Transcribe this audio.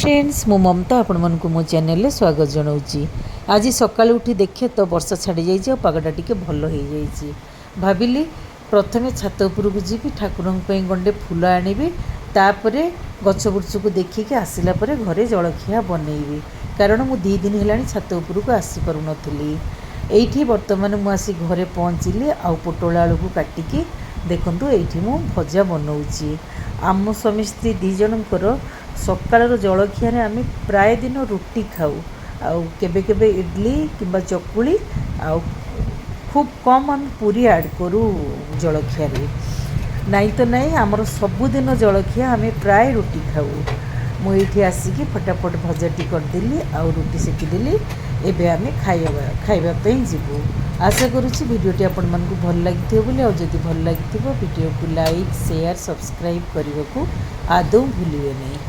Friends, ମୁଁ ମମତା, ଆପଣମାନଙ୍କୁ ମୋ ଚ୍ୟାନେଲରେ ସ୍ୱାଗତ ଜଣାଉଛି। ଆଜି ସକାଳୁ ଉଠି ଦେଖେ ତ ବର୍ଷା ଛାଡ଼ିଯାଇଛି ଆଉ ପାଗଟା ଟିକେ ଭଲ ହେଇଯାଇଛି। ଭାବିଲି ପ୍ରଥମେ ଛାତ ଉପରକୁ ଯିବି, ଠାକୁରଙ୍କ ପାଇଁ ଗଣ୍ଡେ ଫୁଲ ଆଣିବି, ତାପରେ ଗଛ ବୁର୍ଛକୁ ଦେଖିକି ଆସିଲା ପରେ ଘରେ ଜଳଖିଆ ବନେଇବି, କାରଣ ମୁଁ 2 ଦିନ ହେଲାଣି ଛାତ ଉପରକୁ ଆସିପାରୁନଥିଲି। ଏଇଠି ବର୍ତ୍ତମାନ ମୁଁ ଆସି ଘରେ ପହଞ୍ଚିଲି ଆଉ ପୋଟଳ ଆଳୁକୁ କାଟିକି ଦେଖନ୍ତୁ ଏଇଠି ମୁଁ ଭଜା ବନଉଛି। ଆମ ସ୍ୱାମୀ ସ୍ତ୍ରୀ 2 ଜଣଙ୍କର ସକାଳର ଜଳଖିଆରେ ଆମେ ପ୍ରାୟ ଦିନ ରୁଟି ଖାଉ, ଆଉ କେବେ କେବେ ଇଡ଼ଲି କିମ୍ବା ଚକୁଳି, ଆଉ ଖୁବ୍ କମ୍ ଆମେ ପୁରୀ ଆଡ଼୍ କରୁ ଜଳଖିଆରେ। ନାଇଁ ତ ନାଇଁ, ଆମର ସବୁଦିନ ଜଳଖିଆ ଆମେ ପ୍ରାୟ ରୁଟି ଖାଉ। ମୁଁ ଏଇଠି ଆସିକି ଫଟାଫଟ ଭଜାଟି କରିଦେଲି ଆଉ ରୁଟି ସେକିଦେଲି। ଏବେ ଆମେ ଖାଇବା ପାଇଁ ଯିବୁ। ଆଶା କରୁଛି ଭିଡ଼ିଓଟି ଆପଣମାନଙ୍କୁ ଭଲ ଲାଗିଥିବ ବୋଲି, ଆଉ ଯଦି ଭଲ ଲାଗିଥିବ ଭିଡ଼ିଓକୁ ଲାଇକ୍, ସେୟାର, ସବସ୍କ୍ରାଇବ୍ କରିବାକୁ ଆଦୌ ଭୁଲିବେ ନାହିଁ।